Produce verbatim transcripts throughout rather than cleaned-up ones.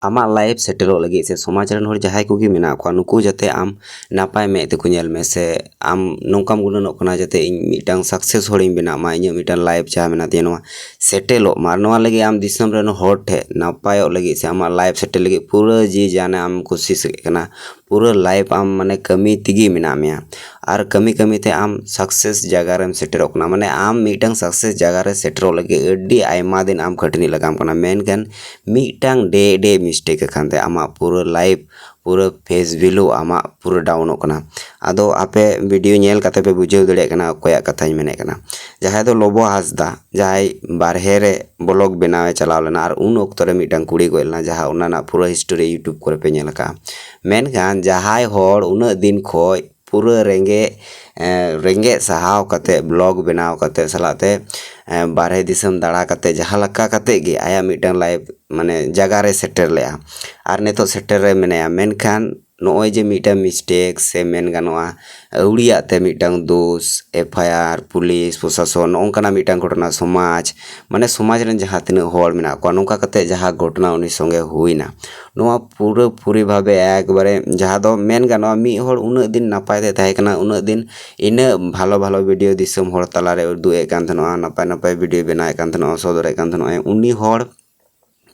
ᱟᱢᱟᱜ ᱞᱟᱭᱤᱯᱷ ᱥᱮᱴᱮᱨᱚᱜ ᱞᱟᱹᱜᱤᱫ ᱥᱮ ᱥᱚᱢᱟᱡᱽ ᱨᱮᱱ ᱦᱚᱲ ᱡᱟᱦᱟᱸᱭ ᱠᱚᱜᱮ ᱢᱮᱱᱟᱜ ᱠᱚᱣᱟ, ᱱᱩᱠᱩ ᱡᱟᱛᱮ ᱟᱢ ᱱᱟᱯᱟᱭ ᱢᱮᱫ ᱛᱮᱠᱚ ᱧᱮᱞ ᱢᱮ, ᱥᱮ ᱟᱢ ᱱᱚᱝᱠᱟᱢ ᱜᱩᱱᱟᱹᱱᱚᱜ ᱠᱟᱱᱟ ᱡᱟᱛᱮ ᱤᱧ ᱢᱤᱫᱴᱟᱝ ᱥᱟᱠᱥᱮᱥ ᱦᱚᱲᱤᱧ ᱵᱮᱱᱟᱜ ᱢᱟ, ᱤᱧᱟᱹᱜ ᱢᱤᱫᱴᱟᱝ ᱞᱟᱭᱤᱯᱷ ᱡᱟᱦᱟᱸ ᱢᱮᱱᱟᱜ ᱛᱤᱧᱟᱹ ᱱᱚᱣᱟ ᱥᱮᱴᱮᱞᱚᱜ ᱢᱟ᱾ ᱟᱨ ᱱᱚᱣᱟ ᱞᱟᱹᱜᱤᱫ ᱟᱢ ᱫᱤᱥᱚᱢ ᱨᱮᱱ ᱦᱚᱲ ᱴᱷᱮᱱ ᱱᱟᱯᱟᱭᱚᱜ ᱞᱟᱹᱜᱤᱫ ᱥᱮ ᱟᱢᱟᱜ ᱞᱟᱭᱤᱯᱷ ᱥᱮᱴᱮᱞ ᱞᱟᱹᱜᱤᱫ ᱯᱩᱨᱟᱹ ᱡᱤ ᱡᱟᱱᱮ ᱟᱢ ᱠᱳᱥᱤᱥ ᱠᱟᱱᱟ, ᱯᱩᱨᱟᱹ ᱞᱟᱭᱤᱯᱷ ᱟᱢ ᱢᱟᱱᱮ ᱠᱟᱹᱢᱤ ᱛᱮᱜᱮ ᱢᱮᱱᱟᱜ ᱢᱮᱭᱟ᱾ ᱟᱨ ᱠᱟᱹᱢᱤ ᱠᱟᱹᱢᱤ ᱛᱮ ᱟᱢ ᱥᱟᱠᱥᱮᱥ ᱡᱟᱭᱜᱟ ᱨᱮᱢ ᱥᱮᱴᱮᱨᱚᱜ ᱠᱟᱱᱟ᱾ ᱢᱟᱱᱮ ᱟᱢ ᱢᱤᱫᱴᱟᱝ ᱥᱟᱠᱥᱮᱥ ᱡᱟᱭᱜᱟ ᱨᱮ ᱥᱮᱴᱮᱨᱚᱜ ᱞᱟᱹᱜᱤᱫ ᱟᱹᱰᱤ ᱟᱭᱢᱟ ᱫᱤᱱ ᱟᱢ ᱠᱷᱟᱹᱴᱟᱹᱱᱤ ᱞᱟᱜᱟᱣ ᱠᱟᱱᱟ, ᱢᱮᱱᱠᱷᱟᱱ ᱢᱤᱫᱴᱟᱝ ᱰᱮ ᱰᱮ ᱢᱤᱥᱴᱮᱠ ᱟᱠᱟᱱ ᱛᱮ ᱟᱢᱟᱜ ᱯᱩᱨᱟᱹ ᱞᱟᱭᱤᱯᱷ, ᱯᱩᱨᱟᱹ ᱯᱷᱮᱥ ᱵᱷᱮᱞᱩ ᱟᱢᱟᱜ ᱯᱩᱨᱟᱹ ᱰᱟᱣᱩᱱᱚᱜ ᱠᱟᱱᱟ᱾ ᱟᱫᱚ ᱟᱯᱮ ᱵᱷᱤᱰᱤᱭᱳ ᱧᱮᱞ ᱠᱟᱛᱮ ᱯᱮ ᱵᱩᱡᱷᱟᱹᱣ ᱫᱟᱲᱮᱭᱟᱜ ᱠᱟᱱᱟ ᱚᱠᱚᱭᱟᱜ ᱠᱟᱛᱷᱟᱧ ᱢᱮᱱᱮᱫ ᱠᱟᱱᱟ᱾ ᱡᱟᱦᱟᱸᱭ ᱫᱚ ᱞᱚᱵᱚ ᱦᱟᱸᱥᱫᱟ, ᱡᱟᱦᱟᱸᱭ ᱵᱟᱨᱦᱮ ᱨᱮ ᱵᱞᱚᱜ ᱵᱮᱱᱟᱣ ᱮ ᱪᱟᱞᱟᱣ ᱞᱮᱱᱟ ᱟᱨ ᱩᱱ ᱚᱠᱛᱚ ᱨᱮ ᱢᱤᱫᱴᱟᱝ ᱠᱩᱲᱤ ᱜᱚᱡ ᱞᱮᱱᱟ, ᱡᱟᱦᱟᱸ ᱚᱱᱟ ᱨᱮᱱᱟᱜ ᱯᱩᱨᱟᱹ ᱦᱤᱥᱴᱳᱨᱤ ᱭᱩᱴᱩᱵᱽ ᱠᱚᱨᱮ ᱯᱮ ᱧᱮᱞ ᱟᱠᱟᱫᱼᱟ᱾ ᱢᱮᱱᱠᱷᱟᱱ ᱡᱟᱦᱟᱸᱭ ᱦᱚᱲ ᱩᱱᱟᱹᱜ ᱫᱤᱱ ᱠᱷᱚᱡ ᱯᱩᱨᱟᱹ ᱨᱮᱸᱜᱮᱡ, ᱮᱸ, ᱨᱮᱸᱜᱮᱡ ᱥᱟᱦᱟᱣ ᱠᱟᱛᱮ, ᱵᱞᱚᱜ ᱵᱮᱱᱟᱣ ᱠᱟᱛᱮ ᱥᱟᱞᱟᱜ ᱛᱮ, ᱮᱸ, ᱵᱟᱨᱦᱮ ᱫᱤᱥᱚᱢ ᱫᱟᱬᱟ ᱠᱟᱛᱮ ᱡᱟᱦᱟᱸ ᱞᱮᱠᱟ ᱠᱟᱛᱮ ᱜᱮ ᱟᱭᱟᱜ ᱢᱤᱫᱴᱟᱝ ᱞᱟᱭᱤᱯᱷ ᱢᱟᱱᱮ ᱡᱟᱭᱜᱟ ᱨᱮ ᱥᱮᱴᱮᱨ ᱞᱮᱜᱼᱟ ᱟᱨ ᱱᱤᱛᱚᱜ ᱥᱮᱴᱮᱨ ᱨᱮ ᱢᱮᱱᱟᱭᱟ᱾ ᱢᱮᱱᱠᱷᱟᱱ ᱱᱚᱜᱼᱚᱭ ᱡᱮ ᱢᱤᱫᱴᱟᱝ ᱢᱤᱥᱴᱮᱠ ᱥᱮ ᱢᱮᱱ ᱜᱟᱱᱚᱜᱼᱟ ᱟᱹᱣᱲᱤᱭᱟᱜ ᱛᱮ ᱢᱤᱫᱴᱟᱝ ᱫᱳᱥ, ᱮᱯᱷ ᱟᱭ ᱟᱨ, ᱯᱩᱞᱤᱥ ᱯᱨᱚᱥᱟᱥᱚᱱ, ᱱᱚᱜᱼᱚ ᱱᱚᱝᱠᱟᱱᱟᱜ ᱢᱤᱫᱴᱟᱝ ᱜᱷᱚᱴᱚᱱᱟ ᱥᱚᱢᱟᱡᱽ, ᱢᱟᱱᱮ ᱥᱚᱢᱟᱡᱽ ᱨᱮᱱ ᱡᱟᱦᱟᱸ ᱛᱤᱱᱟᱹᱜ ᱦᱚᱲ ᱢᱮᱱᱟᱜ ᱠᱚᱣᱟ, ᱱᱚᱝᱠᱟ ᱠᱟᱛᱮ ᱡᱟᱦᱟᱸ ᱜᱷᱚᱴᱚᱱᱟ ᱩᱱᱤ ᱥᱚᱸᱜᱮ ᱦᱩᱭᱱᱟ, ᱱᱚᱣᱟ ᱯᱩᱨᱟᱹ ᱯᱩᱨᱤ ᱵᱷᱟᱵᱮ ᱮᱠᱵᱟᱨᱮ ᱡᱟᱦᱟᱸ ᱫᱚ ᱢᱮᱱ ᱜᱟᱱᱚᱜᱼᱟ ᱢᱤᱫ ᱦᱚᱲ ᱩᱱᱟᱹᱜ ᱫᱤᱱ ᱱᱟᱯᱟᱭ ᱛᱮ ᱛᱟᱦᱮᱸ ᱠᱟᱱᱟ, ᱩᱱᱟᱹᱜ ᱫᱤᱱ ᱤᱱᱟᱹᱜ ᱵᱷᱟᱞᱚ ᱵᱷᱟᱞᱚ ᱵᱷᱤᱰᱤᱭᱳ ᱫᱤᱥᱚᱢ ᱦᱚᱲ ᱛᱟᱞᱟᱨᱮ ᱩᱫᱩᱜ ᱮᱫ ᱠᱟᱱ ᱛᱟᱦᱮᱱᱚᱜᱼᱟ, ᱱᱟᱯᱟᱭ ᱱᱟᱯᱟᱭ ᱵᱷᱤᱰᱤᱭᱳ ᱵᱮᱱᱟᱣᱮᱫ ᱠᱟᱱ ᱛᱟᱦᱮᱱᱚᱜᱼᱟ, ᱥᱚᱫᱚᱨᱮᱫ ᱠᱟᱱ ᱛᱟᱦᱮᱱᱚᱜᱼᱟ, ᱩᱱᱤ ᱦᱚᱲ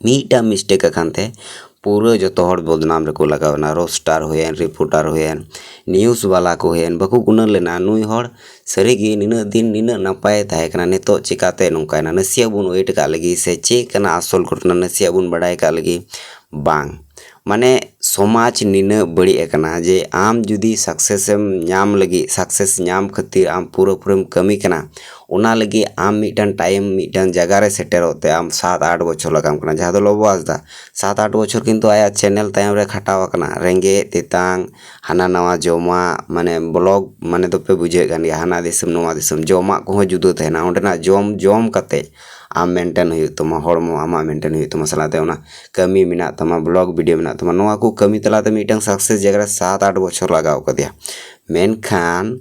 ᱢᱤᱫᱴᱟᱝ ᱢᱤᱥᱴᱮᱠ ᱟᱠᱟᱱ ᱛᱮ ᱯᱩᱨᱟᱹ ᱡᱚᱛᱚ ᱦᱚᱲ ᱵᱚᱫᱱᱟᱢ ᱨᱮᱠᱚ ᱞᱟᱜᱟᱣ ᱮᱱᱟ᱾ ᱨᱳᱥᱴᱟᱨ ᱦᱩᱭᱮᱱ, ᱨᱤᱯᱳᱨᱴᱟᱨ ᱦᱩᱭᱮᱱ, ᱱᱤᱭᱩᱡᱽ ᱵᱟᱞᱟ ᱠᱚ ᱦᱩᱭᱮᱱ, ᱵᱟᱠᱚ ᱜᱩᱱᱟᱹᱱ ᱞᱮᱱᱟ ᱱᱩᱭ ᱦᱚᱲ ᱥᱟᱹᱨᱤᱜᱮ ᱱᱤᱱᱟᱹᱜ ᱫᱤᱱ ᱱᱤᱱᱟᱹᱜ ᱱᱟᱯᱟᱭ ᱛᱟᱦᱮᱸ ᱠᱟᱱᱟ, ᱱᱤᱛᱚᱜ ᱪᱤᱠᱟᱛᱮ ᱱᱚᱝᱠᱟᱭᱮᱱᱟ? ᱱᱟᱥᱮᱭᱟᱜ ᱵᱚᱱ ᱣᱮᱴ ᱠᱟᱜ ᱞᱟᱹᱜᱤᱫ ᱥᱮ ᱪᱮᱫ ᱠᱟᱱᱟ ᱟᱥᱚᱞ ᱜᱷᱚᱴᱚᱱᱟ, ᱱᱟᱥᱮᱭᱟᱜ ᱵᱚᱱ ᱵᱟᱰᱟᱭ ᱠᱟᱜ ᱞᱟᱹᱜᱤᱫ᱾ ᱵᱟᱝ, ᱢᱟᱱᱮ ᱥᱚᱢᱟᱡᱽ ᱱᱤᱱᱟᱹᱜ ᱵᱟᱹᱲᱤᱡ ᱟᱠᱟᱱᱟ ᱡᱮ ᱟᱢ ᱡᱩᱫᱤ ᱥᱟᱠᱥᱮᱥ ᱮᱢ ᱧᱟᱢ ᱞᱟᱹᱜᱤᱫ, ᱥᱟᱠᱥᱮᱥ ᱧᱟᱢ ᱠᱷᱟᱹᱛᱤᱨ ᱟᱢ ᱯᱩᱨᱟᱹ ᱯᱩᱨᱟᱹᱢ ᱠᱟᱹᱢᱤ ᱠᱟᱱᱟ, ᱚᱱᱟ ᱞᱟᱹᱜᱤᱫ ᱟᱢ ᱢᱤᱫᱴᱟᱝ ᱴᱟᱭᱤᱢ, ᱢᱤᱫᱴᱟᱝ ᱡᱟᱭᱜᱟ ᱨᱮ ᱥᱮᱴᱮᱨᱚᱜ ᱛᱮ ᱟᱢ ᱥᱟᱛ ᱟᱴ ᱵᱚᱪᱷᱚᱨ ᱞᱟᱜᱟᱣ ᱠᱟᱱᱟ᱾ ᱡᱟᱦᱟᱸ ᱫᱚ ᱞᱚᱵᱚ ᱦᱟᱸᱥᱫᱟ ᱥᱟᱛ ᱟᱴ ᱵᱚᱪᱷᱚᱨ ᱠᱤᱱᱛᱩ ᱟᱭᱟᱜ ᱪᱮᱱᱮᱞ ᱛᱟᱭᱚᱢ ᱨᱮ ᱠᱷᱟᱴᱟᱣ ᱟᱠᱟᱱᱟ, ᱨᱮᱸᱜᱮᱡ ᱛᱮᱛᱟᱝ, ᱦᱟᱱᱟ ᱱᱟᱣᱟ ᱡᱚᱢᱟᱜ, ᱢᱟᱱᱮ ᱵᱞᱚᱜ, ᱢᱟᱱᱮ ᱫᱚᱯᱮ ᱵᱩᱡᱷᱟᱹᱣᱮᱫ ᱠᱟᱱ ᱜᱮᱭᱟ, ᱦᱟᱱᱟ ᱫᱤᱥᱚᱢ ᱱᱚᱣᱟ ᱫᱤᱥᱚᱢ, ᱡᱚᱢᱟᱜ ᱠᱚᱦᱚᱸ ᱡᱩᱫᱟᱹ ᱛᱟᱦᱮᱱᱟ, ᱚᱸᱰᱮᱱᱟᱜ ᱡᱚᱢ ᱡᱚᱢ ᱠᱟᱛᱮ ᱟᱢ ᱢᱮᱱᱴᱮᱱ ᱦᱩᱭᱩᱜ ᱛᱟᱢᱟ, ᱦᱚᱲᱢᱚ ᱟᱢᱟᱜ ᱢᱮᱱᱴᱮᱱ ᱦᱩᱭᱩᱜ ᱛᱟᱢᱟ, ᱥᱟᱞᱟᱜ ᱛᱮ ᱚᱱᱟ ᱠᱟᱹᱢᱤ ᱢᱮᱱᱟᱜ ᱛᱟᱢᱟ, ᱵᱞᱚᱜ ᱵᱷᱤᱰᱤᱭᱳ ᱢᱮᱱᱟᱜ ᱛᱟᱢᱟ, ᱱᱚᱣᱟ ᱠᱚ ᱠᱟᱹᱢᱤ ᱛᱟᱞᱟᱛᱮ ᱢᱤᱫᱴᱟᱝ ᱥᱟᱠᱥᱮᱥ ᱡᱟᱭᱜᱟ ᱨᱮ ᱥᱟᱛ ᱟᱴ ᱵᱚᱪᱷᱚᱨ ᱞᱟᱜᱟᱣ ᱠᱟᱫᱮᱭᱟ᱾ ᱢᱮᱱᱠᱷᱟᱱ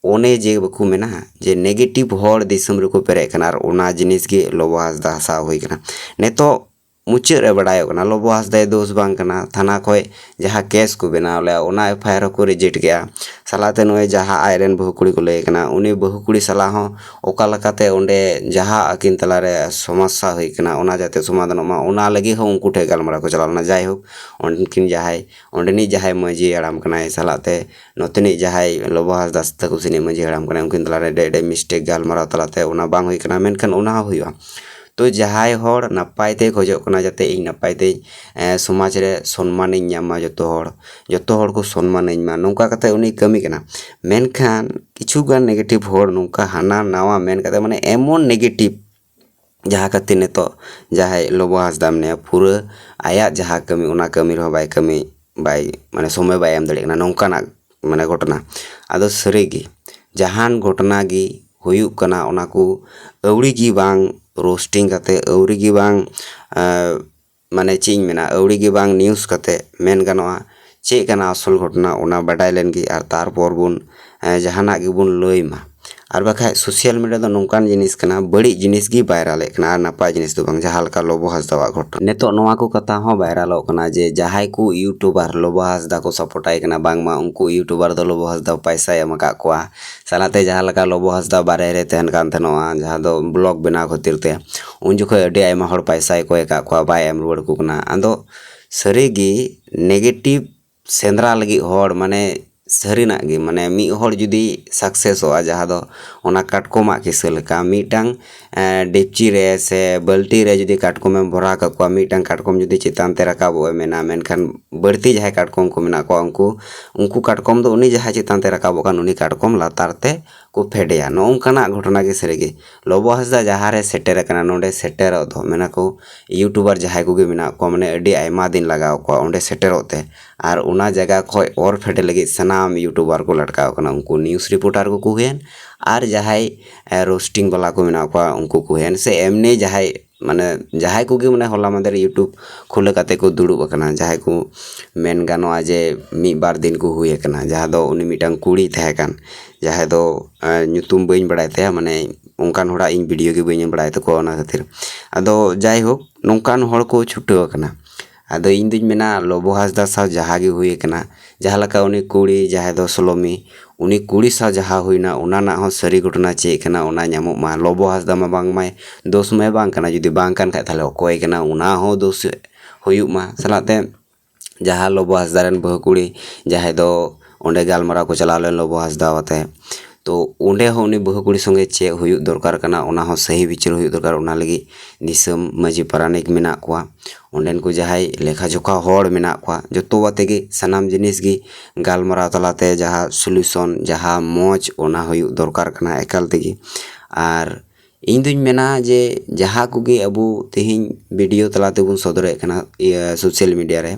ᱚᱱᱮ ᱡᱮ ᱵᱟᱠᱚ ᱢᱮᱱᱟ ᱡᱮ ᱱᱮᱜᱮᱴᱤᱵᱷ ᱦᱚᱲ ᱫᱤᱥᱚᱢ ᱨᱮᱠᱚ ᱯᱮᱨᱮᱡ ᱠᱟᱱᱟ, ᱟᱨ ᱚᱱᱟ ᱡᱤᱱᱤᱥ ᱜᱮ ᱞᱚᱵᱚ ᱦᱟᱸᱥᱫᱟ ᱦᱟᱥᱟ ᱦᱩᱭ ᱠᱟᱱᱟ᱾ ᱱᱤᱛᱚᱜ ᱢᱩᱪᱟᱹᱫ ᱨᱮ ᱵᱟᱰᱟᱭᱚᱜ ᱠᱟᱱᱟ ᱞᱚᱵᱚ ᱦᱟᱸᱥᱫᱟᱭ ᱫᱳᱥ ᱵᱟᱝ ᱠᱟᱱᱟ, ᱛᱷᱟᱱᱟ ᱠᱷᱚᱱ ᱡᱟᱦᱟᱸ ᱠᱮᱥ ᱠᱚ ᱵᱮᱱᱟᱣ ᱞᱮᱫᱼᱟ ᱚᱱᱟ ᱮᱯᱷ ᱟᱭ ᱟᱨ ᱦᱚᱸᱠᱚ ᱨᱤᱡᱮᱠᱴ ᱠᱮᱜᱼᱟ᱾ ᱥᱟᱞᱟᱜ ᱛᱮ ᱱᱚᱜᱼᱚᱭ ᱡᱟᱦᱟᱸ ᱟᱡᱨᱮᱱ ᱵᱟᱹᱦᱩ ᱠᱩᱲᱤ ᱠᱚ ᱞᱟᱹᱭ ᱠᱟᱱᱟ, ᱩᱱᱤ ᱵᱟᱹᱦᱩ ᱠᱩᱲᱤ ᱥᱟᱞᱟᱜ ᱦᱚᱸ ᱚᱠᱟ ᱞᱮᱠᱟᱛᱮ ᱚᱸᱰᱮ ᱡᱟᱦᱟᱸ ᱟᱹᱠᱤᱱ ᱛᱟᱞᱟᱨᱮ ᱥᱚᱢᱚᱥᱥᱟ ᱦᱩᱭ ᱠᱟᱱᱟ ᱚᱱᱟ ᱡᱟᱛᱮ ᱥᱚᱢᱟᱫᱷᱟᱱᱚᱜ ᱢᱟ, ᱚᱱᱟ ᱞᱟᱹᱜᱤᱫ ᱦᱚᱸ ᱩᱱᱠᱩ ᱴᱷᱮᱱ ᱜᱟᱞᱢᱟᱨᱟᱣ ᱠᱚ ᱪᱟᱞᱟᱣ ᱞᱮᱱᱟ᱾ ᱡᱟᱭᱦᱳᱠ, ᱩᱱᱠᱤᱱ ᱡᱟᱦᱟᱸᱭ ᱚᱸᱰᱮᱱᱤᱡ ᱡᱟᱦᱟᱸᱭ ᱢᱟᱹᱡᱷᱤ ᱦᱟᱲᱟᱢ ᱠᱟᱱᱟᱭ ᱥᱟᱞᱟᱜ ᱛᱮ ᱱᱚᱛᱮᱱᱤᱡ ᱡᱟᱦᱟᱸᱭ ᱞᱚᱵᱚ ᱦᱟᱸᱥᱫᱟ ᱛᱟᱠᱚ ᱥᱮᱱᱤᱡ ᱢᱟᱹᱡᱷᱤ ᱦᱟᱲᱟᱢ ᱠᱟᱱᱟᱭ, ᱩᱱᱠᱤᱱ ᱛᱟᱞᱟᱨᱮ ᱟᱹᱰᱤ ᱟᱹᱰᱤ ᱢᱤᱥᱴᱮᱠ ᱜᱟᱞᱢᱟᱨᱟᱣ ᱛᱟᱞᱟᱛᱮ ᱚᱱᱟ ᱵᱟᱝ ᱦᱩᱭ ᱠᱟᱱᱟ, ᱢᱮᱱᱠᱷᱟᱱ ᱚᱱᱟ ᱦᱚᱸ ᱦᱩᱭᱩᱜᱼᱟ᱾ ᱛᱚ ᱡᱟᱦᱟᱸᱭ ᱦᱚᱲ ᱱᱟᱯᱟᱭ ᱛᱮ ᱠᱷᱚᱡᱚᱜ ᱠᱟᱱᱟ ᱡᱟᱛᱮ ᱤᱧ ᱱᱟᱯᱟᱭ ᱛᱮ ᱥᱚᱢᱟᱡᱽ ᱨᱮ ᱥᱚᱱᱢᱟᱱᱤᱧ ᱧᱟᱢ ᱢᱟ, ᱡᱚᱛᱚ ᱦᱚᱲ ᱡᱚᱛᱚ ᱦᱚᱲ ᱠᱚ ᱥᱚᱱᱢᱟᱱᱟᱹᱧ ᱢᱟ, ᱱᱚᱝᱠᱟ ᱠᱟᱛᱮ ᱩᱱᱤ ᱠᱟᱹᱢᱤ ᱠᱟᱱᱟ᱾ ᱢᱮᱱᱠᱷᱟᱱ ᱠᱤᱪᱷᱩ ᱜᱟᱱ ᱱᱮᱜᱮᱴᱤᱵᱷ ᱦᱚᱲ ᱱᱚᱝᱠᱟ ᱦᱟᱱᱟ ᱱᱟᱣᱟ ᱢᱮᱱ ᱠᱟᱛᱮ, ᱢᱟᱱᱮ ᱮᱢᱚᱱ ᱱᱮᱜᱮᱴᱤᱵᱷ, ᱡᱟᱦᱟᱸ ᱠᱷᱟᱹᱛᱤᱨ ᱱᱤᱛᱚᱜ ᱡᱟᱦᱟᱸᱭ ᱞᱚᱵᱚ ᱦᱟᱸᱥᱫᱟ ᱢᱮᱱᱟᱭᱟ, ᱯᱩᱨᱟᱹ ᱟᱭᱟᱜ ᱡᱟᱦᱟᱸ ᱠᱟᱹᱢᱤ, ᱚᱱᱟ ᱠᱟᱹᱢᱤ ᱨᱮᱦᱚᱸ ᱵᱟᱭ ᱠᱟᱹᱢᱤ, ᱵᱟᱭ, ᱢᱟᱱᱮ ᱥᱚᱢᱚᱭ ᱵᱟᱭ ᱮᱢ ᱫᱟᱲᱮᱭᱟᱜ ᱠᱟᱱᱟ, ᱱᱚᱝᱠᱟᱱᱟᱜ ᱢᱟᱱᱮ ᱜᱷᱚᱴᱚᱱᱟ᱾ ᱟᱫᱚ ᱥᱟᱹᱨᱤᱜᱮ ᱡᱟᱦᱟᱱ ᱜᱷᱚᱴᱚᱱᱟ ᱜᱮ ᱦᱩᱭᱩᱜ ᱠᱟᱱᱟ, ᱚᱱᱟ ᱠᱚ ᱟᱹᱣᱲᱤ ᱜᱮ ᱵᱟᱝ ᱨᱳᱥᱴᱤᱝ ᱠᱟᱛᱮ, ᱟᱹᱣᱲᱤ ᱜᱮ ᱵᱟᱝ, ᱮᱸ, ᱢᱟᱱᱮ ᱪᱮᱫ ᱤᱧ ᱢᱮᱱᱟ, ᱟᱹᱣᱲᱤ ᱜᱮ ᱵᱟᱝ ᱱᱤᱭᱩᱡᱽ ᱠᱟᱛᱮ ᱢᱮᱱ ᱜᱟᱱᱚᱜᱼᱟ, ᱪᱮᱫ ᱠᱟᱱᱟ ᱟᱥᱚᱞ ᱜᱷᱚᱴᱚᱱᱟ ᱚᱱᱟ ᱵᱟᱰᱟᱭ ᱞᱮᱱ ᱜᱮ, ᱟᱨ ᱛᱟᱨᱯᱚᱨ ᱵᱚᱱ, ᱮᱸ, ᱡᱟᱦᱟᱱᱟᱜ ᱜᱮᱵᱚᱱ ᱞᱟᱹᱭ ᱢᱟ᱾ ᱟᱨ ᱵᱟᱠᱷᱟᱡ ᱥᱳᱥᱟᱞ ᱢᱤᱰᱤᱭᱟ ᱫᱚ ᱱᱚᱝᱠᱟᱱ ᱡᱤᱱᱤᱥ ᱠᱟᱱᱟ, ᱵᱟᱹᱲᱤᱡ ᱡᱤᱱᱤᱥ ᱜᱮ ᱵᱟᱭᱨᱟᱞᱮᱫ ᱠᱟᱱᱟ, ᱟᱨ ᱱᱟᱯᱟᱭ ᱡᱤᱱᱤᱥ ᱫᱚ ᱵᱟᱝ, ᱡᱟᱦᱟᱸ ᱞᱮᱠᱟ ᱞᱚᱵᱚ ᱦᱟᱸᱥᱫᱟᱣᱟᱜ ᱜᱷᱚᱴᱚᱱᱟ᱾ ᱱᱤᱛᱚᱜ ᱱᱚᱣᱟ ᱠᱚ ᱠᱟᱛᱷᱟ ᱦᱚᱸ ᱵᱟᱭᱨᱟᱞᱚᱜ ᱠᱟᱱᱟ ᱡᱮ ᱡᱟᱦᱟᱸᱭ ᱠᱚ ᱤᱭᱩᱴᱩᱵᱟᱨ ᱞᱚᱵᱚ ᱦᱟᱸᱥᱫᱟ ᱠᱚ ᱥᱟᱯᱳᱨᱴᱟᱭ ᱠᱟᱱᱟ, ᱵᱟᱝᱢᱟ ᱩᱱᱠᱩ ᱤᱭᱩᱴᱩᱵᱟᱨ ᱫᱚ ᱞᱚᱵᱚ ᱦᱟᱸᱥᱫᱟ ᱯᱟᱭᱥᱟᱭ ᱮᱢ ᱟᱠᱟᱫ ᱠᱚᱣᱟ᱾ ᱥᱟᱞᱟᱛᱮ ᱡᱟᱦᱟᱸ ᱞᱮᱠᱟ ᱞᱚᱵᱚ ᱦᱟᱸᱥᱫᱟ ᱵᱟᱨᱦᱮ ᱨᱮ ᱛᱟᱦᱮᱱ ᱠᱟᱱ ᱛᱟᱦᱮᱱᱚᱜᱼᱟ, ᱡᱟᱦᱟᱸ ᱫᱚ ᱵᱞᱚᱜ ᱵᱮᱱᱟᱣ ᱠᱷᱟᱹᱛᱤᱨ ᱛᱮ, ᱩᱱ ᱡᱚᱠᱷᱚᱱ ᱟᱹᱰᱤ ᱟᱭᱢᱟ ᱦᱚᱲ ᱯᱟᱭᱥᱟᱭ ᱠᱚᱭ ᱟᱠᱟᱫ ᱠᱚᱣᱟ, ᱵᱟᱭ ᱮᱢ ᱨᱩᱣᱟᱹᱲ ᱠᱚ ᱠᱟᱱᱟ᱾ ᱟᱫᱚ ᱥᱟᱹᱨᱤᱜᱮ ᱱᱮᱜᱮᱴᱤᱵᱷ ᱥᱮᱸᱫᱽᱨᱟ ᱞᱟᱹᱜᱤᱫ ᱦᱚᱲ, ᱢᱟᱱᱮ ᱥᱟᱹᱨᱤᱱᱟᱜ ᱜᱮ, ᱢᱟᱱᱮ ᱢᱤᱫ ᱦᱚᱲ ᱡᱩᱫᱤ ᱥᱟᱠᱥᱮᱥᱚᱜᱼᱟ, ᱡᱟᱦᱟᱸ ᱫᱚ ᱚᱱᱟ ᱠᱟᱴᱠᱚᱢᱟᱜ ᱠᱤᱥᱟᱹ ᱞᱮᱠᱟ, ᱢᱤᱫᱴᱟᱝ, ᱮᱸ, ᱰᱮᱠᱪᱤ ᱨᱮ ᱥᱮ ᱵᱟᱹᱞᱴᱤ ᱨᱮ ᱡᱩᱫᱤ ᱠᱟᱴᱠᱚᱢᱮᱢ ᱵᱷᱚᱨᱟᱣ ᱠᱟᱠᱚᱣᱟ, ᱢᱤᱫᱴᱟᱝ ᱠᱟᱴᱠᱚᱢ ᱡᱩᱫᱤ ᱪᱮᱛᱟᱱ ᱛᱮ ᱨᱟᱠᱟᱵᱚᱜ ᱮ ᱢᱮᱱᱟ, ᱢᱮᱱᱠᱷᱟᱱ ᱵᱟᱹᱲᱛᱤ ᱡᱟᱦᱟᱸᱭ ᱠᱟᱴᱠᱚᱢ ᱠᱚ ᱢᱮᱱᱟᱜ ᱠᱚᱣᱟ, ᱩᱱᱠᱩ, ᱩᱱᱠᱩ ᱠᱟᱴᱠᱚᱢ ᱫᱚ ᱩᱱᱤ ᱡᱟᱦᱟᱸᱭ ᱪᱮᱛᱟᱱ ᱛᱮ ᱨᱟᱠᱟᱵᱚᱜ ᱠᱟᱱ, ᱩᱱᱤ ᱠᱟᱴᱠᱚᱢ ᱞᱟᱛᱟᱨ ᱛᱮ ᱠᱚ ᱯᱷᱮᱰᱮᱭᱟ᱾ ᱱᱚᱜᱼᱚ ᱱᱚᱝᱠᱟᱱᱟᱜ ᱜᱷᱚᱴᱚᱱᱟ ᱜᱮ ᱥᱟᱹᱨᱤᱜᱮ᱾ ᱞᱚᱵᱚ ᱦᱟᱸᱥᱫᱟ ᱡᱟᱦᱟᱸ ᱨᱮ ᱥᱮᱴᱮᱨ ᱟᱠᱟᱱᱟ, ᱱᱚᱰᱮ ᱥᱮᱴᱮᱨᱚᱜ ᱫᱚ, ᱢᱮᱱᱟᱠᱚ, ᱤᱭᱩᱴᱩᱵᱟᱨ ᱡᱟᱦᱟᱸᱭ ᱠᱚᱜᱮ ᱢᱮᱱᱟᱜ ᱠᱚᱣᱟ, ᱢᱟᱱᱮ ᱟᱹᱰᱤ ᱟᱭᱢᱟ ᱫᱤᱱ ᱞᱟᱜᱟᱣ ᱠᱚᱣᱟ ᱚᱸᱰᱮ ᱥᱮᱴᱮᱨᱚᱜ ᱛᱮ᱾ ᱟᱨ ᱚᱱᱟ ᱡᱟᱭᱜᱟ ᱠᱷᱚᱡ ᱚᱨ ᱯᱷᱮᱰ ᱞᱟᱹᱜᱤᱫ ᱥᱟᱱᱟᱢ ᱤᱭᱩᱴᱩᱵᱟᱨ ᱠᱚ ᱞᱟᱴᱠᱟᱣ ᱠᱟᱱᱟ, ᱩᱱᱠᱩ ᱱᱤᱭᱩᱡᱽ ᱨᱤᱯᱳᱨᱴᱟᱨ ᱠᱚᱠᱚ ᱦᱩᱭᱮᱱ, ᱟᱨ ᱡᱟᱦᱟᱸᱭ, ᱮ, ᱨᱳᱥᱴᱤᱝ ᱵᱟᱞᱟ ᱠᱚ ᱢᱮᱱᱟᱜ ᱠᱚᱣᱟ, ᱩᱱᱠᱩ ᱠᱚ ᱦᱩᱭᱮᱱ, ᱥᱮ ᱮᱢᱱᱤ ᱡᱟᱦᱟᱸᱭ ᱢᱟᱱᱮ ᱡᱟᱦᱟᱸᱭ ᱠᱚᱜᱮ ᱢᱟᱱᱮ ᱦᱚᱞᱟ ᱢᱟᱫᱷᱮᱨ YouTube ᱠᱷᱩᱞᱟᱹ ᱠᱟᱛᱮ ᱠᱚ ᱫᱩᱲᱩᱵ ᱟᱠᱟᱱᱟ, ᱡᱟᱦᱟᱸᱭ ᱠᱚ ᱢᱮᱱ ᱜᱟᱱᱚᱜᱼᱟ ᱡᱮ ᱢᱤᱫ ᱵᱟᱨ ᱫᱤᱱ ᱠᱚ ᱦᱩᱭ ᱟᱠᱟᱱᱟ, ᱡᱟᱦᱟᱸ ᱫᱚ ᱩᱱᱤ ᱢᱤᱫᱴᱟᱝ ᱠᱩᱲᱤᱭ ᱛᱟᱦᱮᱸ ᱠᱟᱱ, ᱡᱟᱦᱟᱸᱭ ᱫᱚ ᱧᱩᱛᱩᱢ ᱵᱟᱹᱧ ᱵᱟᱲᱟᱭ ᱛᱟᱭᱟ, ᱢᱟᱱᱮ ᱚᱱᱠᱟᱱ ᱦᱚᱲᱟᱜ ᱤᱧ ᱵᱷᱤᱰᱤᱭᱳ ᱜᱮ ᱵᱟᱹᱧ ᱮᱢ ᱵᱟᱲᱟᱭ ᱛᱟᱠᱚᱣᱟ ᱚᱱᱟ ᱠᱷᱟᱹᱛᱤᱨ᱾ ᱟᱫᱚ ᱡᱟᱭᱦᱳᱠ, ᱱᱚᱝᱠᱟᱱ ᱦᱚᱲ ᱠᱚ ᱪᱷᱩᱴᱟᱹᱣ ᱟᱠᱟᱱᱟ᱾ ᱟᱫᱚ ᱤᱧ ᱫᱩᱧ ᱢᱮᱱᱟ, ᱞᱚᱵᱚ ᱦᱟᱸᱥᱫᱟ ᱥᱟᱶ ᱡᱟᱦᱟᱸ ᱜᱮ ᱦᱩᱭ ᱟᱠᱟᱱᱟ, ᱡᱟᱦᱟᱸ ᱞᱮᱠᱟ ᱩᱱᱤ ᱠᱩᱲᱤ ᱡᱟᱦᱟᱸᱭ ᱫᱚ ᱥᱳᱞᱳᱢᱤ, ᱩᱱᱤ ᱠᱩᱲᱤ ᱥᱟᱶ ᱡᱟᱦᱟᱸ ᱦᱩᱭᱱᱟ, ᱚᱱᱟ ᱨᱮᱱᱟᱜ ᱦᱚᱸ ᱥᱟᱹᱨᱤ ᱜᱷᱚᱴᱚᱱᱟ ᱪᱮᱫ ᱠᱟᱱᱟ ᱚᱱᱟ ᱧᱟᱢᱚᱜ ᱢᱟ᱾ ᱞᱚᱵᱚ ᱦᱟᱸᱥᱫᱟ ᱢᱟ ᱵᱟᱝᱢᱟᱭ ᱫᱳᱥ ᱢᱟᱭ ᱵᱟᱝ ᱠᱟᱱᱟ, ᱡᱩᱫᱤ ᱵᱟᱝ ᱠᱟᱱ ᱠᱷᱟᱡ ᱛᱟᱦᱚᱞᱮ ᱚᱠᱚᱭ ᱠᱟᱱᱟ ᱚᱱᱟ ᱦᱚᱸ ᱫᱳᱥ ᱦᱩᱭᱩᱜ ᱢᱟ᱾ ᱥᱟᱞᱟᱜ ᱛᱮ ᱡᱟᱦᱟᱸ ᱞᱚᱵᱚ ᱦᱟᱸᱥᱫᱟ ᱨᱮᱱ ᱵᱟᱹᱦᱩ ᱠᱩᱲᱤ ᱡᱟᱦᱟᱸᱭ ᱫᱚ ᱚᱸᱰᱮ ᱜᱟᱞᱢᱟᱨᱟᱣ ᱠᱚ ᱪᱟᱞᱟᱣ ᱞᱮᱱ ᱞᱚᱵᱚ ᱦᱟᱸᱥᱫᱟ ᱟᱛᱮ, ᱛᱚ ᱚᱸᱰᱮ ᱦᱚᱸ ᱩᱱᱤ ᱵᱟᱹᱦᱩ ᱠᱩᱲᱤ ᱥᱚᱸᱜᱮ ᱪᱮᱫ ᱦᱩᱭᱩᱜ ᱫᱚᱨᱠᱟᱨ ᱠᱟᱱᱟ, ᱚᱱᱟ ᱦᱚᱸ ᱥᱟᱹᱦᱤ ᱵᱤᱪᱟᱹᱨ ᱦᱩᱭᱩᱜ ᱫᱚᱨᱠᱟᱨ᱾ ᱚᱱᱟ ᱞᱟᱹᱜᱤᱫ ᱫᱤᱥᱚᱢ ᱢᱟᱹᱡᱷᱤ ᱯᱟᱨᱟᱱᱤᱠ ᱢᱮᱱᱟᱜ ᱠᱚᱣᱟ, ᱚᱸᱰᱮᱱ ᱠᱚ ᱡᱟᱦᱟᱸᱭ ᱞᱮᱠᱷᱟ ᱡᱚᱠᱷᱟ ᱦᱚᱲ ᱢᱮᱱᱟᱜ ᱠᱚᱣᱟ, ᱡᱚᱛᱚ ᱟᱛᱮ ᱜᱮ ᱥᱟᱱᱟᱢ ᱡᱤᱱᱤᱥ ᱜᱮ ᱜᱟᱞᱢᱟᱨᱟᱣ ᱛᱟᱞᱟᱛᱮ ᱡᱟᱦᱟᱸ ᱥᱚᱞᱩᱥᱚᱱ, ᱡᱟᱦᱟᱸ ᱢᱚᱡᱽ, ᱚᱱᱟ ᱦᱩᱭᱩᱜ ᱫᱚᱨᱠᱟᱨ ᱠᱟᱱᱟ ᱮᱠᱟᱞ ᱛᱮᱜᱮ᱾ ᱟᱨ ᱤᱧ ᱫᱩᱧ ᱢᱮᱱᱟ ᱡᱮ ᱡᱟᱦᱟᱸ ᱠᱚᱜᱮ ᱟᱵᱚ ᱛᱮᱦᱮᱧ ᱵᱷᱤᱰᱤᱭᱳ ᱛᱟᱞᱟ ᱛᱮᱵᱚᱱ ᱥᱚᱫᱚᱨᱮᱫ ᱠᱟᱱᱟ ᱤᱭᱟᱹ ᱥᱳᱥᱟᱞ ᱢᱤᱰᱤᱭᱟ ᱨᱮ,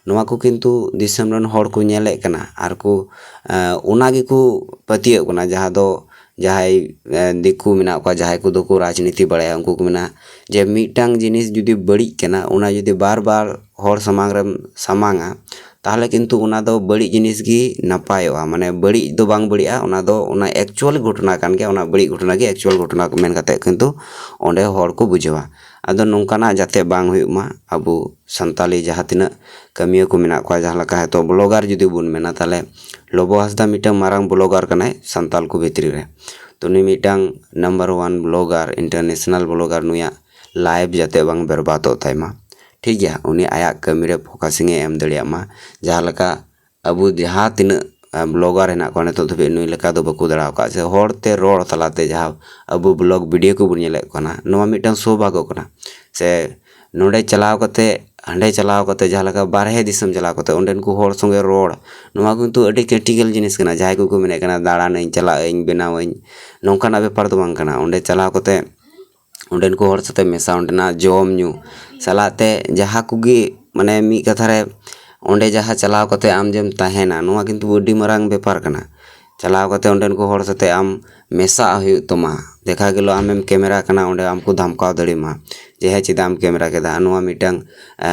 ᱱᱚᱣᱟ ᱠᱚ ᱠᱤᱱᱛᱩ ᱫᱤᱥᱚᱢ ᱨᱮᱱ ᱦᱚᱲ ᱠᱚ ᱧᱮᱞᱮᱫ ᱠᱟᱱᱟ ᱟᱨ ᱠᱚ, ᱮᱸ, ᱚᱱᱟ ᱜᱮᱠᱚ ᱯᱟᱹᱛᱭᱟᱹᱜ ᱠᱟᱱᱟ᱾ ᱡᱟᱦᱟᱸ ᱫᱚ ᱡᱟᱦᱟᱸᱭ, ᱮᱸ, ᱫᱤᱠᱩ ᱢᱮᱱᱟᱜ ᱠᱚᱣᱟ, ᱡᱟᱦᱟᱸᱭ ᱠᱚᱫᱚ ᱠᱚ ᱨᱟᱡᱽᱱᱤᱛᱤ ᱵᱟᱲᱟᱭᱟ, ᱩᱱᱠᱩ ᱠᱚ ᱢᱮᱱᱟ ᱡᱮ ᱢᱤᱫᱴᱟᱝ ᱡᱤᱱᱤᱥ ᱡᱩᱫᱤ ᱵᱟᱹᱲᱤᱡ ᱠᱟᱱᱟ, ᱚᱱᱟ ᱡᱩᱫᱤ ᱵᱟᱨ ᱵᱟᱨ ᱦᱚᱲ ᱥᱟᱢᱟᱝ ᱨᱮᱢ ᱥᱟᱢᱟᱝᱟ, ᱛᱟᱦᱚᱞᱮ ᱠᱤᱱᱛᱩ ᱚᱱᱟ ᱫᱚ ᱵᱟᱹᱲᱤᱡ ᱡᱤᱱᱤᱥ ᱜᱮ ᱱᱟᱯᱟᱭᱚᱜᱼᱟ᱾ ᱢᱟᱱᱮ ᱵᱟᱹᱲᱤᱡ ᱫᱚ ᱵᱟᱝ ᱵᱟᱹᱲᱤᱡᱼᱟ, ᱚᱱᱟ ᱫᱚ ᱚᱱᱟ ᱮᱠᱪᱩᱣᱟᱞ ᱜᱷᱚᱴᱚᱱᱟ ᱠᱟᱱ ᱜᱮᱭᱟ, ᱚᱱᱟ ᱵᱟᱹᱲᱤᱡ ᱜᱷᱚᱴᱚᱱᱟ ᱜᱮ ᱮᱠᱪᱩᱣᱟᱞ ᱜᱷᱚᱴᱚᱱᱟ ᱢᱮᱱ ᱠᱟᱛᱮ ᱠᱤᱱᱛᱩ ᱚᱸᱰᱮ ᱦᱚᱲ ᱠᱚ ᱵᱩᱡᱷᱟᱹᱣᱟ᱾ ᱟᱫᱚ ᱱᱚᱝᱠᱟᱱᱟᱜ ᱡᱟᱛᱮ ᱵᱟᱝ ᱦᱩᱭᱩᱜ ᱢᱟ, ᱟᱵᱚ ᱥᱟᱱᱛᱟᱞᱤ ᱡᱟᱦᱟᱸ ᱛᱤᱱᱟᱹᱜ ᱠᱟᱹᱢᱤᱭᱟᱹ ᱠᱚ ᱢᱮᱱᱟᱜ ᱠᱚᱣᱟ, ᱡᱟᱦᱟᱸ ᱞᱮᱠᱟ ᱦᱚᱭᱛᱳ ᱵᱞᱚᱜᱟᱨ ᱡᱩᱫᱤ ᱵᱚᱱ ᱢᱮᱱᱟ, ᱛᱟᱦᱚᱞᱮ ᱞᱚᱵᱚ ᱦᱟᱸᱥᱫᱟ ᱢᱤᱫᱴᱟᱝ ᱢᱟᱨᱟᱝ ᱵᱞᱚᱜᱟᱨ ᱠᱟᱱᱟᱭ ᱥᱟᱱᱛᱟᱞ ᱠᱚ ᱵᱷᱤᱛᱨᱤ ᱨᱮ᱾ ᱛᱚ ᱱᱩᱭ ᱢᱤᱫᱴᱟᱝ number one blogger, international blogger, ᱱᱩᱭᱟᱜ ᱞᱟᱭᱤᱯᱷ ᱡᱟᱛᱮ ᱵᱟᱝ ᱵᱮᱨᱵᱟᱫᱚᱜ ᱛᱟᱭ ᱢᱟ, ᱴᱷᱤᱠ ᱜᱮᱭᱟ, ᱩᱱᱤ ᱟᱭᱟᱜ ᱠᱟᱹᱢᱤ ᱨᱮ ᱯᱷᱳᱠᱟᱥᱤᱝ ᱮ ᱮᱢ ᱫᱟᱲᱮᱭᱟᱜ ᱢᱟ᱾ ᱡᱟᱦᱟᱸ ᱞᱮᱠᱟ ᱟᱵᱚ ᱡᱟᱦᱟᱸ ᱛᱤᱱᱟᱹᱜ, ᱟ, ᱵᱞᱚᱜᱟᱨ ᱦᱮᱱᱟᱜ ᱠᱚᱣᱟ ᱱᱤᱛᱚᱜ ᱫᱷᱟᱹᱵᱤᱡ ᱱᱩᱭ ᱞᱮᱠᱟ ᱫᱚ ᱵᱟᱠᱚ ᱫᱟᱲᱟ ᱟᱠᱟᱫ, ᱥᱮ ᱦᱚᱲ ᱛᱮ ᱨᱚᱲ ᱛᱟᱞᱟᱛᱮ ᱡᱟᱦᱟᱸ ᱟᱵᱚ ᱵᱞᱚᱜ ᱵᱷᱤᱰᱤᱭᱳ ᱠᱚᱵᱚᱱ ᱧᱮᱞᱮᱫ ᱠᱟᱱᱟ, ᱱᱚᱣᱟ ᱢᱤᱫᱴᱟᱝ ᱥᱳᱵᱷᱟᱜᱚ ᱠᱟᱱᱟ᱾ ᱥᱮ ᱱᱚᱰᱮ ᱪᱟᱞᱟᱣ ᱠᱟᱛᱮ, ᱦᱟᱸᱰᱮ ᱪᱟᱞᱟᱣ ᱠᱟᱛᱮ, ᱡᱟᱦᱟᱸ ᱞᱮᱠᱟ ᱵᱟᱨᱦᱮ ᱫᱤᱥᱚᱢ ᱪᱟᱞᱟᱣ ᱠᱟᱛᱮ ᱚᱸᱰᱮᱱ ᱠᱚ ᱦᱚᱲ ᱥᱚᱸᱜᱮ ᱨᱚᱲ, ᱱᱚᱣᱟ ᱠᱤᱱᱛᱩ ᱟᱹᱰᱤ ᱠᱨᱤᱴᱤᱠᱮᱞ ᱡᱤᱱᱤᱥ ᱠᱟᱱᱟ᱾ ᱡᱟᱦᱟᱸᱭ ᱠᱚᱠᱚ ᱢᱮᱱᱮᱫ ᱠᱟᱱᱟ ᱫᱟᱬᱟᱱᱟᱹᱧ, ᱪᱟᱞᱟᱜ ᱟᱹᱧ, ᱵᱮᱱᱟᱣᱟᱹᱧ, ᱱᱚᱝᱠᱟᱱᱟᱜ ᱵᱮᱯᱟᱨ ᱫᱚ ᱵᱟᱝ ᱠᱟᱱᱟ᱾ ᱚᱸᱰᱮ ᱪᱟᱞᱟᱣ ᱠᱟᱛᱮ ᱚᱸᱰᱮᱱ ᱠᱚ ᱦᱚᱲ ᱥᱟᱛᱮ ᱢᱮᱥᱟ, ᱚᱸᱰᱮᱱᱟᱜ ᱡᱚᱢ ᱧᱩ ᱥᱟᱞᱟᱜ ᱛᱮ ᱡᱟᱦᱟᱸ ᱠᱚᱜᱮ, ᱢᱟᱱᱮ ᱢᱤᱫ ᱠᱟᱛᱷᱟ ᱨᱮ ᱚᱸᱰᱮ ᱡᱟᱦᱟᱸ ᱪᱟᱞᱟᱣ ᱠᱟᱛᱮ ᱟᱢ ᱡᱮᱢ ᱛᱟᱦᱮᱱᱟ, ᱱᱚᱣᱟ ᱠᱤᱱᱛᱩ ᱟᱹᱰᱤ ᱢᱟᱨᱟᱝ ᱵᱮᱯᱟᱨ ᱠᱟᱱᱟ᱾ ᱪᱟᱞᱟᱣ ᱠᱟᱛᱮ ᱚᱸᱰᱮᱱ ᱠᱚ ᱦᱚᱲ ᱥᱟᱛᱮ ᱟᱢ ᱢᱮᱥᱟᱜ ᱦᱩᱭᱩᱜ ᱛᱟᱢᱟ, ᱫᱮᱠᱷᱟ ᱜᱮᱞᱚ ᱟᱢᱮᱢ ᱠᱮᱢᱮᱨᱟ ᱠᱟᱱᱟ, ᱚᱸᱰᱮ ᱟᱢ ᱠᱚ ᱫᱷᱟᱢᱠᱟᱣ ᱫᱟᱲᱮᱭᱟᱢᱟ ᱡᱮ ᱦᱮᱸ, ᱪᱮᱫᱟᱜ ᱮᱢ ᱠᱮᱢᱮᱨᱟ ᱠᱮᱫᱟ? ᱱᱚᱣᱟ ᱢᱤᱫᱴᱟᱝ ᱮ,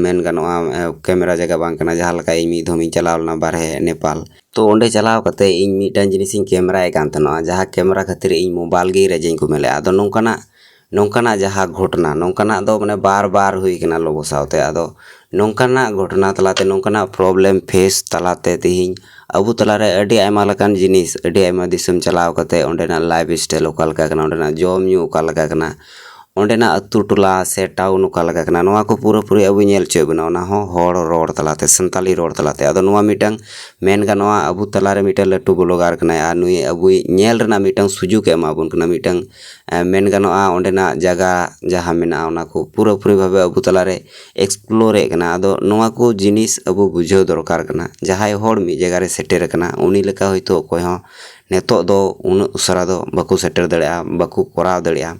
ᱢᱮᱱ ᱜᱟᱱᱚᱜᱼᱟ, ᱮ, ᱠᱮᱢᱮᱨᱟ ᱡᱟᱭᱜᱟ ᱵᱟᱝ ᱠᱟᱱᱟ᱾ ᱡᱟᱦᱟᱸ ᱞᱮᱠᱟ ᱤᱧ ᱢᱤᱫ ᱫᱷᱚᱢ ᱤᱧ ᱪᱟᱞᱟᱣ ᱞᱮᱱᱟ ᱵᱟᱨᱦᱮ ᱱᱮᱯᱟᱞ, ᱛᱚ ᱚᱸᱰᱮ ᱪᱟᱞᱟᱣ ᱠᱟᱛᱮ ᱤᱧ ᱢᱤᱫᱴᱟᱝ ᱡᱤᱱᱤᱥ ᱤᱧ ᱠᱮᱢᱮᱨᱟᱭᱮᱫ ᱠᱟᱱ ᱛᱟᱦᱮᱱᱟ, ᱡᱟᱦᱟᱸ ᱠᱮᱢᱮᱨᱟ ᱠᱷᱟᱹᱛᱤᱨ ᱤᱧ ᱢᱳᱵᱟᱭᱤᱞ ᱜᱮ ᱨᱮᱡ ᱤᱧ ᱠᱚ ᱢᱮᱱ ᱞᱮᱫᱼᱟ᱾ ᱟᱫᱚ ᱱᱚᱝᱠᱟᱱᱟᱜ ᱱᱚᱝᱠᱟᱱᱟᱜ ᱡᱟᱦᱟᱸ ᱜᱷᱚᱴᱚᱱᱟ, ᱱᱚᱝᱠᱟᱱᱟᱜ ᱫᱚ ᱢᱟᱱᱮ ᱵᱟᱨ ᱵᱟᱨ ᱦᱩᱭ ᱠᱟᱱᱟ ᱞᱚᱵᱚ ᱥᱟᱶᱛᱮ᱾ ᱟᱫᱚ ᱱᱚᱝᱠᱟᱱᱟᱜ ᱜᱷᱚᱴᱚᱱᱟ ᱛᱟᱞᱟᱛᱮ, ᱱᱚᱝᱠᱟᱱᱟᱜ ᱯᱨᱚᱵᱞᱮᱢ ᱯᱷᱮᱥ ᱛᱟᱞᱟᱛᱮ ᱛᱮᱦᱮᱧ ᱟᱵᱚ ᱛᱟᱞᱟᱨᱮ ᱟᱹᱰᱤ ᱟᱭᱢᱟ ᱞᱮᱠᱟᱱ ᱡᱤᱱᱤᱥ, ᱟᱹᱰᱤ ᱟᱭᱢᱟ ᱫᱤᱥᱚᱢ ᱪᱟᱞᱟᱣ ᱠᱟᱛᱮ ᱚᱸᱰᱮᱱᱟᱜ ᱞᱟᱭᱤᱯᱷ ᱥᱴᱟᱭᱤᱞ ᱚᱠᱟ ᱞᱮᱠᱟ ᱠᱟᱱᱟ, ᱚᱸᱰᱮᱱᱟᱜ ᱡᱚᱢ ᱧᱩ ᱚᱠᱟ ᱞᱮᱠᱟ ᱠᱟᱱᱟ, ᱚᱸᱰᱮᱱᱟᱜ ᱟᱹᱛᱩ ᱴᱚᱞᱟ ᱥᱮ ᱴᱟᱣᱩᱱ ᱚᱠᱟ ᱞᱮᱠᱟ ᱠᱟᱱᱟ, ᱱᱚᱣᱟ ᱠᱚ ᱯᱩᱨᱟᱹᱯᱩᱨᱤ ᱟᱵᱚ ᱧᱮᱞ ᱦᱚᱪᱚᱭᱮᱫ ᱵᱚᱱᱟ, ᱚᱱᱟ ᱦᱚᱸ ᱦᱚᱲ ᱨᱚᱲ ᱛᱟᱞᱟᱛᱮ, ᱥᱟᱱᱛᱟᱞᱤ ᱨᱚᱲ ᱛᱟᱞᱟᱛᱮ᱾ ᱟᱫᱚ ᱱᱚᱣᱟ ᱢᱤᱫᱴᱟᱝ ᱢᱮᱱ ᱜᱟᱱᱚᱜᱼᱟ, ᱟᱵᱚ ᱛᱟᱞᱟᱨᱮ ᱢᱤᱫᱴᱟᱝ ᱞᱟᱹᱴᱩ ᱵᱞᱚᱜᱟᱨ ᱠᱟᱱᱟᱭ ᱟᱨ ᱱᱩᱭ ᱟᱵᱚᱭ ᱧᱮᱞ ᱨᱮᱱᱟᱜ ᱢᱤᱫᱴᱟᱝ ᱥᱩᱡᱳᱜᱽ ᱮ ᱮᱢᱟ ᱵᱚᱱ ᱠᱟᱱᱟ, ᱢᱤᱫᱴᱟᱝ ᱮ, ᱢᱮᱱ ᱜᱟᱱᱚᱜᱼᱟ, ᱚᱸᱰᱮᱱᱟᱜ ᱡᱟᱭᱜᱟ ᱡᱟᱦᱟᱸ ᱢᱮᱱᱟᱜᱼᱟ, ᱚᱱᱟ ᱠᱚ ᱯᱩᱨᱟᱹᱯᱩᱨᱤ ᱵᱷᱟᱵᱮ ᱟᱵᱚ ᱛᱟᱞᱟᱨᱮ ᱮᱠᱥᱯᱞᱳᱨ ᱮᱫ ᱠᱟᱱᱟ᱾ ᱟᱫᱚ ᱱᱚᱣᱟ ᱠᱚ ᱡᱤᱱᱤᱥ ᱟᱵᱚ ᱵᱩᱡᱷᱟᱹᱣ ᱫᱚᱨᱠᱟᱨ ᱠᱟᱱᱟ᱾ ᱡᱟᱦᱟᱸᱭ ᱦᱚᱲ ᱢᱤᱫ ᱡᱟᱭᱜᱟ ᱨᱮ ᱥᱮᱴᱮᱨ ᱟᱠᱟᱱᱟ, ᱩᱱᱤ ᱞᱮᱠᱟ ᱦᱚᱭᱛᱳ ᱚᱠᱚᱭ ᱦᱚᱸ ᱱᱤᱛᱚᱜ ᱫᱚ ᱩᱱᱟᱹᱜ ᱩᱥᱟᱹᱨᱟ ᱫᱚ ᱵᱟᱠᱚ ᱥᱮᱴᱮᱨ ᱫᱟᱲᱮᱭᱟᱜᱼᱟ, ᱵᱟᱠᱚ ᱠᱚᱨᱟᱣ ᱫᱟᱲᱮᱭᱟᱜᱼᱟ᱾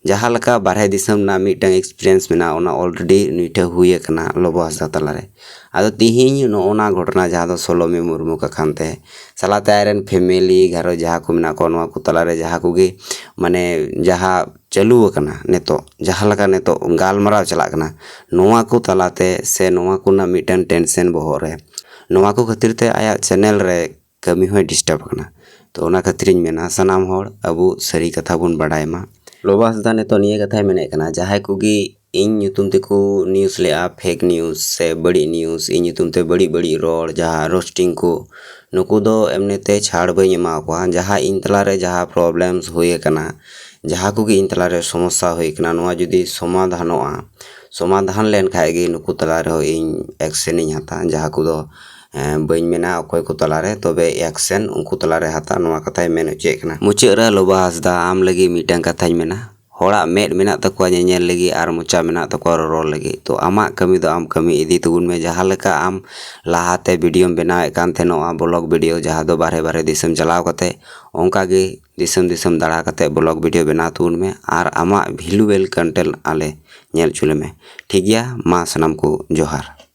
ᱡᱟᱦᱟᱸ ᱞᱮᱠᱟ ᱵᱟᱨᱦᱮ ᱫᱤᱥᱚᱢ ᱨᱮᱱᱟᱜ ᱢᱤᱫᱴᱟᱝ ᱮᱠᱥᱯᱤᱨᱤᱭᱮᱱᱥ ᱢᱮᱱᱟᱜᱼᱟ, ᱚᱱᱟ ᱚᱞᱨᱮᱰᱤ ᱱᱩᱭ ᱴᱷᱮᱱ ᱦᱩᱭ ᱟᱠᱟᱱᱟ ᱞᱚᱵᱚ ᱦᱟᱸᱥᱫᱟ ᱛᱟᱞᱟᱨᱮ᱾ ᱟᱫᱚ ᱛᱤᱦᱤᱧ ᱱᱚᱜᱼᱚ ᱱᱟ ᱜᱷᱚᱴᱚᱱᱟ, ᱡᱟᱦᱟᱸ ᱫᱚ ᱥᱳᱞᱳᱢᱤ ᱢᱩᱨᱢᱩ ᱠᱟᱠᱷᱟᱱ ᱛᱮ ᱥᱟᱞᱟᱛᱮ ᱟᱡᱨᱮᱱ ᱯᱷᱮᱢᱮᱞᱤ, ᱜᱷᱟᱨᱚᱸᱡᱽ ᱡᱟᱦᱟᱸ ᱠᱚ ᱢᱮᱱᱟᱜ ᱠᱚᱣᱟ, ᱱᱚᱣᱟ ᱠᱚ ᱛᱟᱞᱟᱨᱮ ᱡᱟᱦᱟᱸ ᱠᱚᱜᱮ ᱢᱟᱱᱮ ᱡᱟᱦᱟᱸ ᱪᱟᱹᱞᱩ ᱟᱠᱟᱱᱟ ᱱᱤᱛᱚᱜ, ᱡᱟᱦᱟᱸ ᱞᱮᱠᱟ ᱱᱤᱛᱚᱜ ᱜᱟᱞᱢᱟᱨᱟᱣ ᱪᱟᱞᱟᱜ ᱠᱟᱱᱟ, ᱱᱚᱣᱟ ᱠᱚ ᱛᱟᱞᱟᱛᱮ ᱥᱮ ᱱᱚᱣᱟ ᱠᱚ ᱨᱮᱱᱟᱜ ᱢᱤᱫᱴᱟᱝ ᱴᱮᱱᱥᱮᱱ ᱵᱚᱦᱚᱜ ᱨᱮ, ᱱᱚᱣᱟ ᱠᱚ ᱠᱷᱟᱹᱛᱤᱨ ᱛᱮ ᱟᱭᱟᱜ ᱪᱮᱱᱮᱞ ᱨᱮ ᱠᱟᱹᱢᱤ ᱦᱚᱸᱭ ᱰᱤᱥᱴᱟᱵᱽ ᱠᱟᱱᱟ᱾ ᱛᱚ ᱚᱱᱟ ᱠᱷᱟᱹᱛᱤᱨᱤᱧ ᱢᱮᱱᱟ, ᱥᱟᱱᱟᱢ ᱦᱚᱲ ᱟᱵᱚ ᱥᱟᱹᱨᱤ ᱠᱟᱛᱷᱟ ᱵᱚᱱ ᱵᱟᱰᱟᱭ ᱢᱟ᱾ ᱞᱚᱵᱟ ᱦᱟᱸᱥᱫᱟ ᱱᱤᱛᱚᱜ ᱱᱤᱭᱟᱹ ᱠᱟᱛᱷᱟᱭ ᱢᱮᱱᱮᱫ ᱠᱟᱱᱟ, ᱡᱟᱦᱟᱸᱭ ᱠᱚᱜᱮ ᱤᱧ ᱧᱩᱛᱩᱢ ᱛᱮᱠᱚ ᱱᱤᱭᱩᱡᱽ ᱞᱮᱜᱼᱟ, ᱯᱷᱮᱠ ᱱᱤᱭᱩᱡᱽ ᱥᱮ ᱵᱟᱹᱲᱤᱡ ᱱᱤᱭᱩᱡᱽ, ᱤᱧ ᱧᱩᱛᱩᱢ ᱛᱮ ᱵᱟᱹᱲᱤᱡ ᱵᱟᱹᱲᱤᱡ ᱨᱚᱲ, ᱡᱟᱦᱟᱸ ᱨᱳᱥᱴᱤᱝ ᱠᱚ, ᱱᱩᱠᱩ ᱫᱚ ᱮᱢᱱᱤ ᱛᱮ ᱪᱷᱟᱲ ᱵᱟᱹᱧ ᱮᱢᱟ ᱠᱚᱣᱟ᱾ ᱡᱟᱦᱟᱸ ᱤᱧ ᱛᱟᱞᱟᱨᱮ ᱡᱟᱦᱟᱸ ᱯᱨᱚᱵᱞᱮᱢᱥ ᱦᱩᱭ ᱟᱠᱟᱱᱟ, ᱡᱟᱦᱟᱸ ᱠᱚᱜᱮ ᱤᱧ ᱛᱟᱞᱟᱨᱮ ᱥᱚᱢᱚᱥᱥᱟ ᱦᱩᱭ ᱟᱠᱟᱱᱟ, ᱱᱚᱣᱟ ᱡᱩᱫᱤ ᱥᱚᱢᱟᱫᱷᱟᱱᱚᱜᱼᱟ, ᱥᱚᱢᱟᱫᱷᱟᱱ ᱞᱮᱱ ᱠᱷᱟᱡ ᱜᱮ ᱱᱩᱠᱩ ᱛᱟᱞᱟ ᱨᱮᱦᱚᱸ ᱤᱧ ᱮᱠᱥᱮᱱ ᱤᱧ ᱦᱟᱛᱟᱣᱟ᱾ ᱡᱟᱦᱟᱸ ᱠᱚᱫᱚ, ᱮᱸ, ᱵᱟᱹᱧ ᱢᱮᱱᱟ ᱚᱠᱚᱭ ᱠᱚ ᱛᱟᱞᱟᱨᱮ, ᱛᱚᱵᱮ ᱮᱠᱥᱮᱱ ᱩᱱᱠᱩ ᱛᱟᱞᱟᱨᱮ ᱦᱟᱛᱟᱣ, ᱱᱚᱣᱟ ᱠᱟᱛᱷᱟᱭ ᱢᱮᱱ ᱦᱚᱪᱚᱭᱮᱫ ᱠᱟᱱᱟ᱾ ᱢᱩᱪᱟᱹᱫ ᱨᱮ ᱞᱚᱵᱟ ᱦᱟᱸᱥᱫᱟ, ᱟᱢ ᱞᱟᱹᱜᱤᱫ ᱢᱤᱫᱴᱟᱝ ᱠᱟᱛᱷᱟᱧ ᱢᱮᱱᱟ, ᱦᱚᱲᱟᱜ ᱢᱮᱫ ᱢᱮᱱᱟᱜ ᱛᱟᱠᱚᱣᱟ ᱧᱮᱧᱮᱞ ᱞᱟᱹᱜᱤᱫ ᱟᱨ ᱢᱚᱪᱟ ᱢᱮᱱᱟᱜ ᱛᱟᱠᱚᱣᱟ ᱨᱚᱨᱚᱲ ᱞᱟᱹᱜᱤᱫ᱾ ᱛᱚ ᱟᱢᱟᱜ ᱠᱟᱹᱢᱤ ᱫᱚ ᱟᱢ ᱠᱟᱹᱢᱤ ᱤᱫᱤ ᱛᱟᱵᱚᱱ ᱢᱮ᱾ ᱡᱟᱦᱟᱸ ᱞᱮᱠᱟ ᱟᱢ ᱞᱟᱦᱟᱛᱮ ᱵᱷᱤᱰᱤᱭᱳᱢ ᱵᱮᱱᱟᱣᱮᱫ ᱠᱟᱱ ᱛᱟᱦᱮᱱᱚᱜᱼᱟ, ᱵᱞᱚᱜ ᱵᱷᱤᱰᱤᱭᱳ, ᱡᱟᱦᱟᱸ ᱫᱚ ᱵᱟᱨᱦᱮ ᱵᱟᱨᱦᱮ ᱫᱤᱥᱚᱢ ᱪᱟᱞᱟᱣ ᱠᱟᱛᱮ, ᱚᱱᱠᱟ ᱜᱮ ᱫᱤᱥᱚᱢ ᱫᱤᱥᱚᱢ ᱫᱟᱬᱟ ᱠᱟᱛᱮ ᱵᱞᱚᱜ ᱵᱷᱤᱰᱤᱭᱳ ᱵᱮᱱᱟᱣ ᱛᱟᱵᱚᱱ ᱢᱮ ᱟᱨ ᱟᱢᱟᱜ ᱵᱷᱮᱞᱩᱣᱮᱞ ᱠᱚᱱᱴᱮᱱᱴ ᱟᱞᱮ ᱧᱮᱞ ᱦᱚᱪᱚ ᱞᱮᱢᱮ᱾ ᱴᱷᱤᱠ ᱜᱮᱭᱟ, ᱢᱟ ᱥᱟᱱᱟᱢ ᱠᱚ ᱡᱚᱦᱟᱨ᱾